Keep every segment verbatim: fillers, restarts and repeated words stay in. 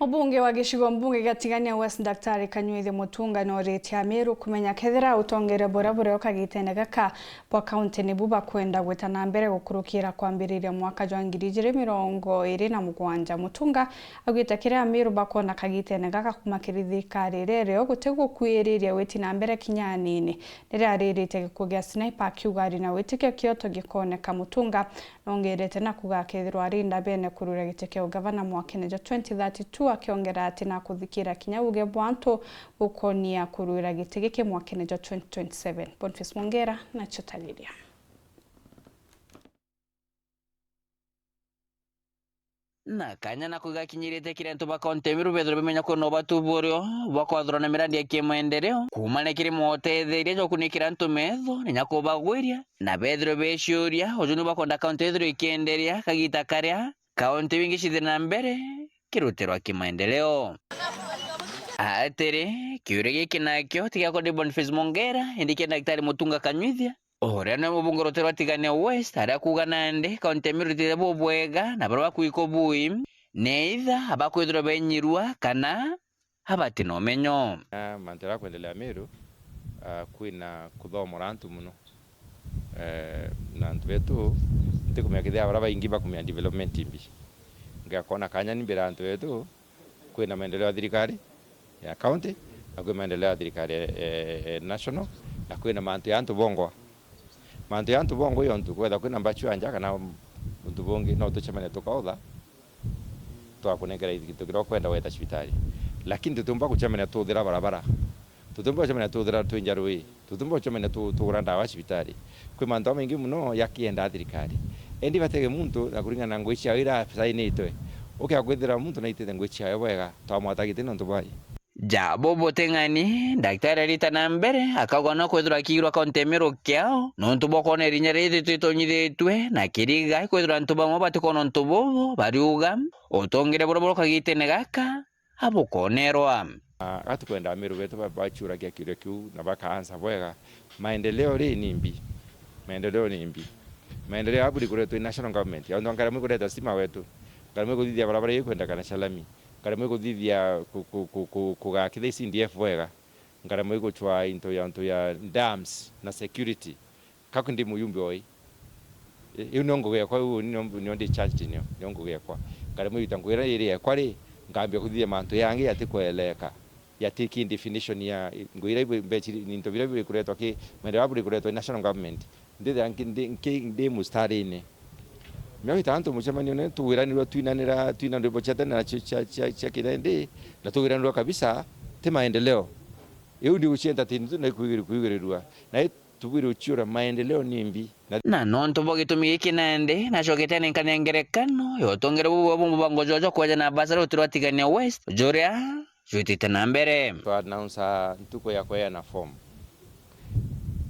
Mubunge wa gicigo mbunge gia Tigania West, Daktari Kanywithi Mutunga, nooritie Amiru kumenya kethira utongeria buria burio kagitene gaka bwa kaunti nibu bakwenda gwita na mbere gukurukira kwambiriria mwaka jwa ngiri ijiri mirongo iri na mugwanja. Mutunga augite kiria Amiru bakwona kagitene gaka kuma kiri thirikari iria irio guti gukuiriria witi na mbere kinya anini. Riria ariritie gikuo gia Sniper akiuga ari na witikio kioto gikoneka. Mutunga nongerete na kuuga akethirwa ari ndabene kurwira giti kia ugavana mwakene jwa twenty thirty-two, akiongera ati nakuthikira kinya uuge bwa antu bukonia kurwira giti giki mwakene jwa twenty twenty-seven. Boniface Mwongera nacio tariria. Na kanya nako igakinyirite kiri antu ba kaunti ya Meru bethirwe bamenya kwina ubatu burio bwa kwathurana mirandi ya kimaendeleo, kuumania kiri motetheria jwa kunikira antu metho na inya kubagwiria, na bethirwe beciuria uju ni bakwenda kaunti ethirwe ikienderea kagita karia kaunti wingi cithire na mbere kirutirwa kimaendeleo. Atiri, kiuria giki nakio ti giakwa ndi Boniface Mwongera, indi kia Daktari Mutunga Kanywithi, uria niwe mubunge rutere rwa Tigania West, aria akuuga nandi kaunti ya Meru itithire bubwega na baria bakwikwa bui, ni either abakwithirwa benyirua kana abati na umenyo. Ah, mantu jaria kwendelea Meru, ah, kwina kuthomora antu mono. Eh, na antu betu, ntikumenya kethira baria baingi bakumenya development imbi. Ngakona kanya ni mbira antu betu, kwina maendeleo ya thirikari ya county, na kwina maendeleo ya thirikari ya, eh, eh, national, na kwina mantu ya antu bongwa. Mantu ya antu bongwa iyo ntu kwetha kwina mbachu anja kana untu bungi no tucemania tukautha, twakunenkera gintu kiria ukwenda weta cibitari. Lakini tutiumba gucemania tuuthira barabara. Tutiumba gucemania tuuthira twinja rui. Tutiumba gucemania tu-, tugura ndawa cibitari. Kwi mantu jamaingi mono jakienda thirikari. Indi batege muntu na kuringana na ngui ciao iria sainitwe. Ukia kwithira muntu naitite ngui ciao bwega, twamwata giti nontu bwai. Ja bubu buting'ani, Daktari arita na mbere akauga no kwithirwa akiigirwa kaunti ya Meru kiao, nontu bwa kwona irinya riri rititonyithitue na kiriga, ikwithirwa antu bamwe batikwona untu bubu bariuga, utongere buria buri kagitene gaka abukonerwa. Ah, gatukwenda Amiru betu ba-, baciuragia kiuria kiu na bakaansa bwega, maendeleo ri ni mbi? Maendeleo ni mbi? Maendeleo aburi kuretwa i national government, ya undu nkaremwe kureta stima wetu, nkaremwe kuthithia barabara ikwendekana cia lami, nkaremwe kuthithia ku-, ku-, ku-, ku-, kugakitha i C D F bwega, nkaremwe gucwa into ya, into ya dams na security. Kaku ndi muyumbe oi. I-, iu nio ngugi ekwa, iu nio, nio ndi charged nio, nio ngugi ekwa. Nkaremwe gwita ngugi iria iri ekwa ri, nkambia kuthithia mantu yangi yatikweleka, yati ki definition ya, i-, ngugi iria ibu-, mbechi, into biria biri kuretwa ki, maendeleo buri kuretwa i national government. Ndithira nki-, ndi, nki-, ndi mustarine. Mia wita antu mucemanio ni tugwiranirwe twinanira, twina ndwimbo cia tene na cia, cia, cia, cia kirendi, na tugwiranirwe kabisa ti maendeleo. Iu ndi gucienta ti ntu na kwigiri-, kwigirirua. Na i-, tubwire uciura maendeleo ni mbi. Na Na nontu bwa gitumi giki nandi, nacokete nenkania ngerekano ya utongere bubwe bumwe bwa ngojo jwa kweja na basari utirwa Tigania West, juria jwitite na mbere. Twa announce ntuku ya kweana form.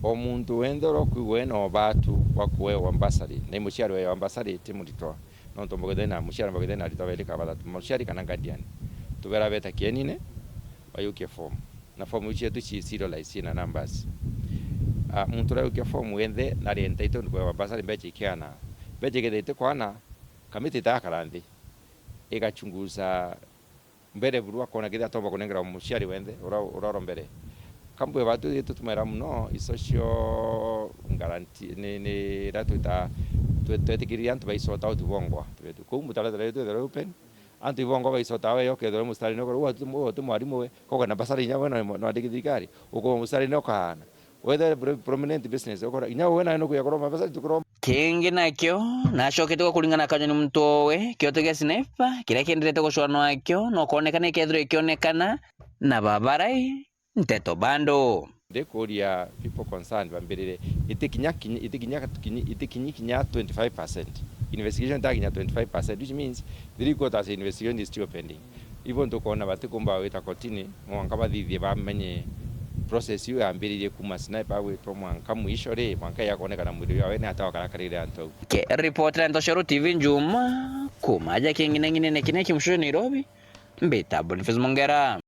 O muntu wenthe uria ukwigua ena ubatu bwa kuewa bursary, na i muciari wewa bursary ti muritwa, nontu mbogithe na muciari mbogithe na aritwa beri kana bathatu, muciari kana guardian, tubera beta kienine, bayukie form. Na form iu cietu ci serialize, ciina numbers. Ah, muntu uria ayukia form wenthe nari entitled kuewa bursary, mbecha ikiana. Mbecha ikethira itikwana, kamiti itakara nthi, igachunguza mbere buru akona kethira atomba kunengera muciari wenthe ura, ura oro mbere. Kambwe batu yetu tumera muno i social guarantee, ni, ni iria twita, twe-, twetikiriria antu baisota out bongwa. Kou mutaratara yetu ethera open, antu ibongwa baisota we, ukethira mustarine ukora, uu ati, uu ati mwarimu we, koka na basari inya we na, na wandiki thirikari, ukuma mustarine ukahana. Whether pro-, prominent business, ukora, inya we nawe nukuya kuroma basari tukuroma. Kingi nakio, nacokete gwa kuringana na kanyoni muntu owe, kioto gia Sniper, kiria kienderete gucwanwa nakio, no kwonekana ikethirwa ikionekana na babarai nteto bando. Ndikuria people concerned bambirire, itikinya kinya, itikinya kinya, itikinyi kinya twenty-five percent. Investigation itakinya twenty-five percent, which means three quarters investigation is still pending. Ibo ntukwona batikumba gwita kotini, mwanka bathithie bamenye process iu yambiririe kuma Sniper agwitwa mwanka mwisho ri, mwanka yakonekana mwiri wawe ni ata wakarakarire antu au. Ke ripoti ya Ntoshero T V Njuma, kuma aja king'ineng'inene kine kimushusho Nairobi, mbita Boniface Mongera.